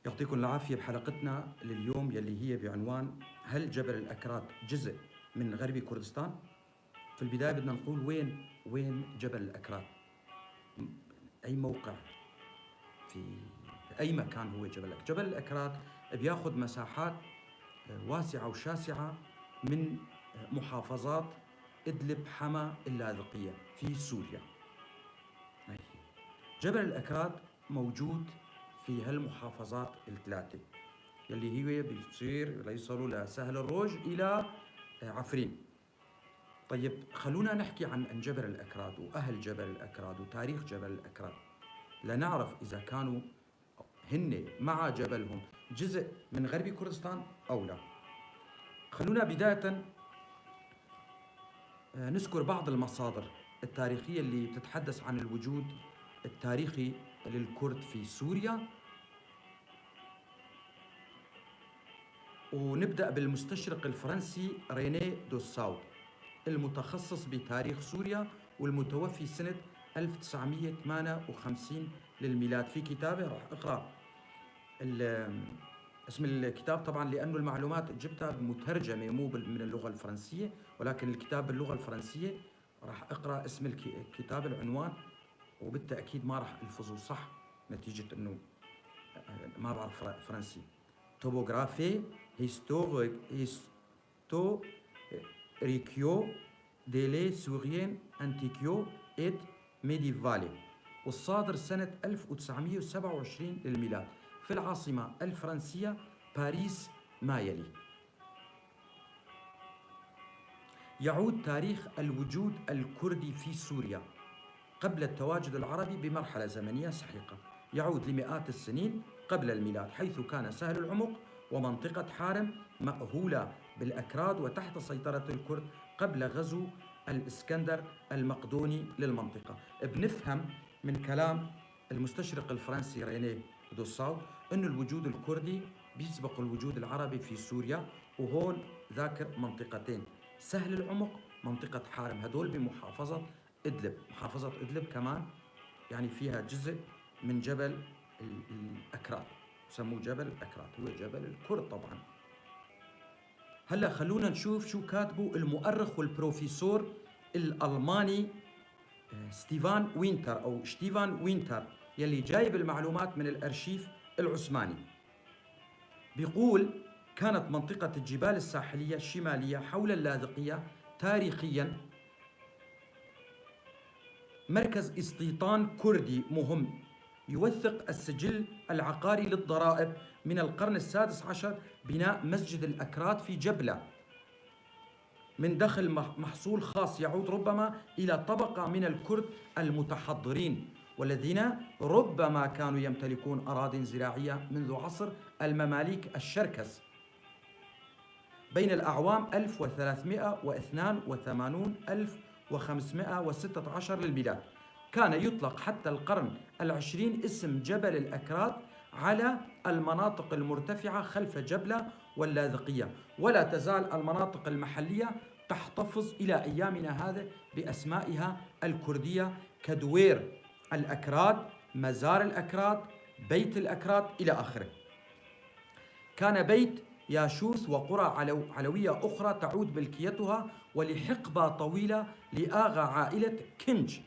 يعطيكم العافية بحلقتنا لليوم يلي هي بعنوان هل جبل الأكراد جزء من غرب كردستان؟ في البداية بدنا نقول وين جبل الأكراد؟ أي موقع في أي مكان هو جبل الأكراد؟ جبل الأكراد بياخذ مساحات واسعة وشاسعة من محافظات إدلب، حما، اللاذقية في سوريا. جبل الأكراد موجود في هالمحافظات الثلاثة يلي هي بتصير ليصلوا لسهل الروج إلى عفرين. طيب خلونا نحكي عن جبل الأكراد وأهل جبل الأكراد وتاريخ جبل الأكراد لنعرف إذا كانوا هن مع جبلهم جزء من غرب كردستان أو لا. خلونا بداية نذكر بعض المصادر التاريخية اللي بتتحدث عن الوجود التاريخي للكرد في سوريا، ونبدأ بالمستشرق الفرنسي رينيه دوساود المتخصص بتاريخ سوريا والمتوفي سنة 1958 للميلاد. في كتابه راح أقرأ اسم الكتاب طبعا لأنه المعلومات جبتها مترجمة مو من اللغة الفرنسية، ولكن الكتاب باللغة الفرنسية. راح أقرأ اسم الكتاب العنوان، وبالتأكيد ما راح ألفظه صح نتيجة أنه ما بعرف فرنسي. Topographie historique de la Syrie antique et médiévale، والصادر سنة 1927 للميلاد في العاصمة الفرنسية باريس. ما يلي: يعود تاريخ الوجود الكردي في سوريا قبل التواجد العربي بمرحلة زمنية سحيقة يعود لمئات السنين قبل الميلاد، حيث كان سهل العمق ومنطقة حارم مأهولة بالأكراد وتحت سيطرة الكرد قبل غزو الإسكندر المقدوني للمنطقة. بنفهم من كلام المستشرق الفرنسي رينيه دوساو أن الوجود الكردي بيسبق الوجود العربي في سوريا، وهون ذاكر منطقتين: سهل العمق، منطقة حارم، هدول بمحافظة إدلب. محافظة إدلب كمان يعني فيها جزء من جبل الأكراد، سموه جبل الأكراد، هو جبل الكرد طبعا. هلا خلونا نشوف شو كاتبه المؤرخ والبروفيسور الألماني ستيفان وينتر أو شتيفان وينتر يلي جايب المعلومات من الأرشيف العثماني. بيقول: كانت منطقة الجبال الساحلية الشمالية حول اللاذقية تاريخيا مركز استيطان كردي مهم يوثق السجل العقاري للضرائب من القرن السادس عشر بناء مسجد الأكراد في جبلة من دخل محصول خاص يعود ربما إلى طبقة من الكرد المتحضرين والذين ربما كانوا يمتلكون أراضٍ زراعية منذ عصر المماليك الشركس بين الأعوام 1382 1516 للميلاد. كان يطلق حتى القرن العشرين اسم جبل الأكراد على المناطق المرتفعة خلف جبلة واللاذقية، ولا تزال المناطق المحلية تحتفظ إلى أيامنا هذا بأسمائها الكردية كدوير الأكراد، مزار الأكراد، بيت الأكراد إلى آخره. كان بيت ياشوث وقرى علوية أخرى تعود ملكيتها ولحقبة طويلة لآغا عائلة كنج.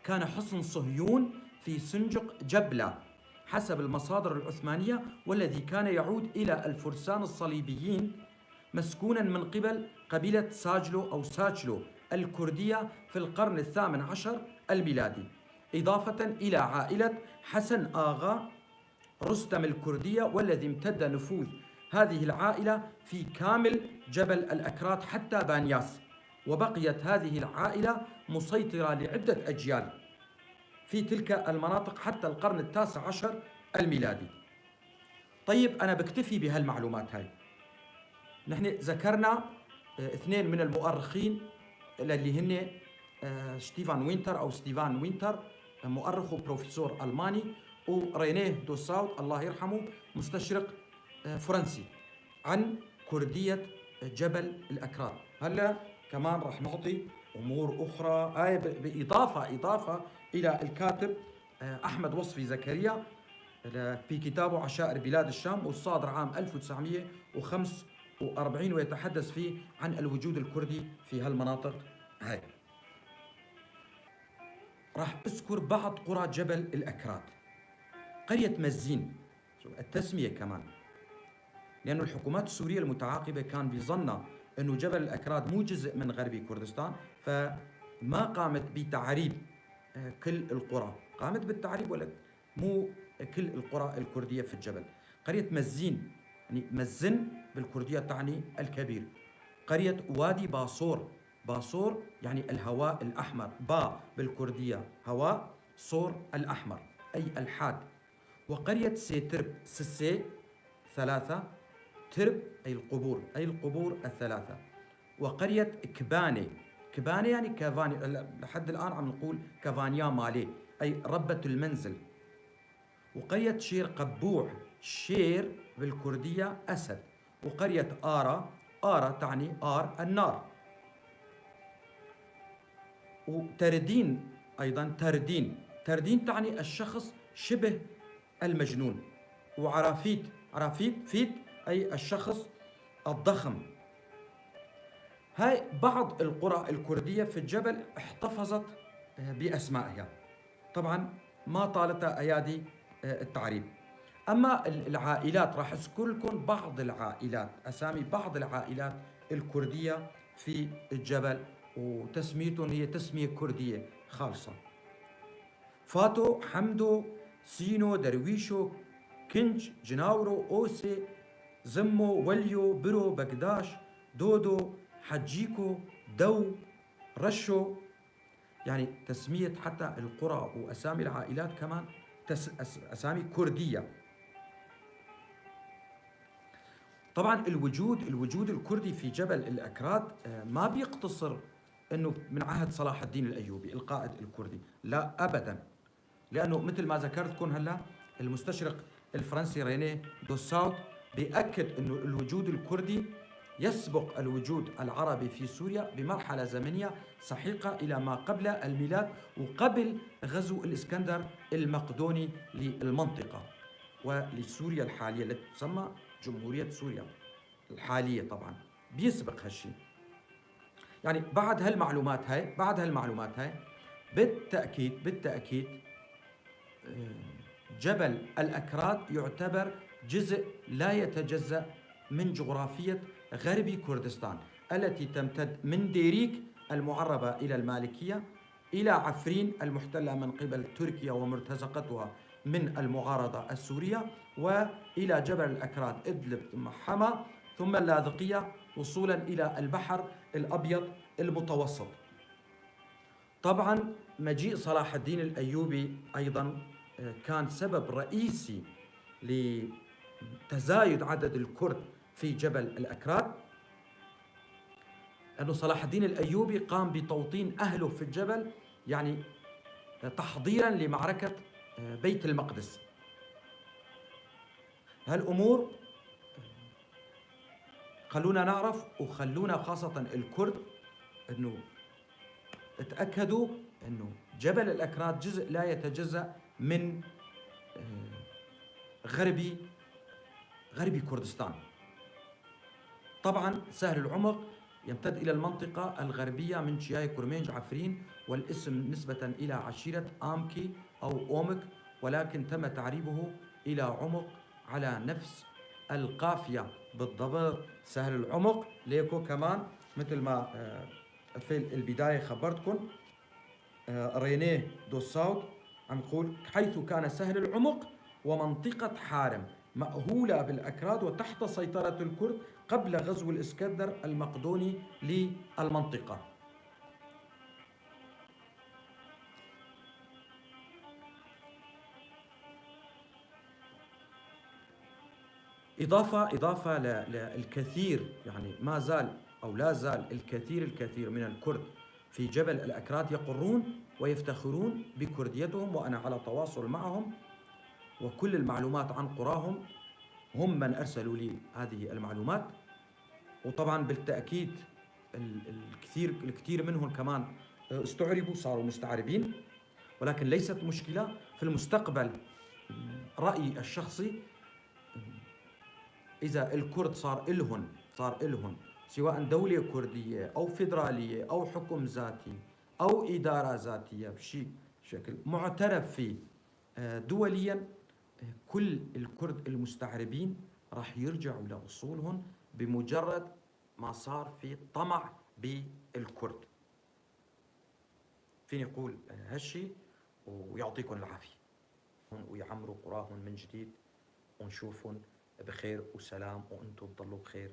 كان حصن صهيون في سنجق جبلة حسب المصادر العثمانية، والذي كان يعود إلى الفرسان الصليبيين، مسكونا من قبل قبيلة ساجلو أو ساجلو الكردية في القرن الثامن عشر الميلادي، إضافة إلى عائلة حسن آغا رستم الكردية، والذي امتد نفوذ هذه العائلة في كامل جبل الأكراد حتى بانياس، وبقيت هذه العائلة مسيطرة لعدة أجيال في تلك المناطق حتى القرن التاسع عشر الميلادي. طيب أنا بكتفي بهالمعلومات هاي. نحن ذكرنا اثنين من المؤرخين اللي هن شتيفان وينتر أو ستيفان وينتر، مؤرخ وبروفيسور ألماني، ورينيه دوساود الله يرحمه مستشرق فرنسي عن كردية جبل الأكراد. هلا كمان رح نعطي أمور أخرى هاي بإضافة إلى الكاتب أحمد وصفي زكريا في كتابه عشائر بلاد الشام والصادر عام 1945، ويتحدث فيه عن الوجود الكردي في هالمناطق هاي. راح أذكر بعض قرى جبل الأكراد. قرية مزين، التسمية كمان، لأنه الحكومات السورية المتعاقبة كان بظنها أنه جبل الأكراد مو جزء من غربي كردستان، فما قامت بتعريب كل القرى، قامت بالتعريب ولا مو كل القرى الكردية في الجبل. قرية مزين، يعني مزن بالكردية تعني الكبير. قرية وادي باصور، باصور يعني الهواء الأحمر، با بالكردية هواء، صور الأحمر أي الحاد. وقرية سيترب، سسي ثلاثة، ترب أي القبور، أي القبور الثلاثة. وقرية كباني، كباني يعني كافاني، لحد الآن عم نقول كافانيا مالي أي ربة المنزل. وقرية شير قبوع، شير بالكردية أسد. وقرية آرا، آرا تعني آر النار. وتردين أيضا، تردين، تردين تعني الشخص شبه المجنون. وعرافيت، عرافيت فيت أي الشخص الضخم. هاي بعض القرى الكردية في الجبل احتفظت بأسمائها، طبعا ما طالتها أيادي التعريب. أما العائلات راح أذكر لكم بعض العائلات، أسامي بعض العائلات الكردية في الجبل وتسميتهم هي تسمية كردية خالصة. فاتو، حمدو، سينو، درويشو، كنج، جناورو، أوسي، زمو، وليو، برو، بقداش، دودو، حجيكو، دو، رشو. يعني تسمية حتى القرى وأسامي العائلات كمان أسامي كردية. طبعا الوجود الكردي في جبل الأكراد ما بيقتصر أنه من عهد صلاح الدين الأيوبي القائد الكردي، لا أبدا، لأنه مثل ما ذكرتكم هلا المستشرق الفرنسي رينيه دوساوت بيأكد أنه الوجود الكردي يسبق الوجود العربي في سوريا بمرحلة زمنية سحيقة إلى ما قبل الميلاد وقبل غزو الإسكندر المقدوني للمنطقة ولسوريا الحالية التي تسمى جمهورية سوريا الحالية. طبعا بيسبق هالشيء. يعني بعد هالمعلومات هاي بالتأكيد جبل الأكراد يعتبر جزء لا يتجزأ من جغرافية غربي كردستان التي تمتد من ديريك المعربة إلى المالكية إلى عفرين المحتلة من قبل تركيا ومرتزقتها من المعارضة السورية، وإلى جبل الأكراد إدلب ثم حما ثم اللاذقية وصولا إلى البحر الأبيض المتوسط. طبعا مجيء صلاح الدين الأيوبي أيضا كان سبب رئيسي لتزايد عدد الكرد في جبل الأكراد، لأنه صلاح الدين الأيوبي قام بتوطين أهله في الجبل يعني تحضيرا لمعركة بيت المقدس. هالأمور خلونا نعرف وخلونا خاصة الكرد أنه تأكدوا أنه جبل الأكراد جزء لا يتجزأ من غربي كردستان. طبعا سهل العمق يمتد إلى المنطقة الغربية من شياي كرمينج عفرين، والاسم نسبة إلى عشيرة آمكي أو أومك، ولكن تم تعريبه إلى عمق على نفس القافية بالضبط. سهل العمق ليكو كمان مثل ما في البداية خبرتكم رينيه دوساوت عم يقول حيث كان سهل العمق ومنطقة حارم مأهولة بالأكراد وتحت سيطرة الكرد قبل غزو الإسكندر المقدوني للمنطقة. إضافة للكثير، يعني ما زال أو لا زال الكثير من الكرد في جبل الأكراد يقرون ويفتخرون بكرديتهم، وأنا على تواصل معهم وكل المعلومات عن قراهم هم من أرسلوا لي هذه المعلومات. وطبعا بالتأكيد الكثير منهم كمان استعربوا، صاروا مستعربين، ولكن ليست مشكلة. في المستقبل رأيي الشخصي، إذا الكرد صار إلهن سواء دولة كردية أو فيدرالية أو حكم ذاتي أو إدارة ذاتية بشيء شكل معترف فيه دوليا، كل الكرد المستعربين راح يرجعوا لأصولهم بمجرد ما صار في طمع بالكرد. فيني أقول هالشي ويعطيكم العافية ويعمروا قراهم من جديد ونشوفهم بخير وسلام، وانتم تضلوا بخير.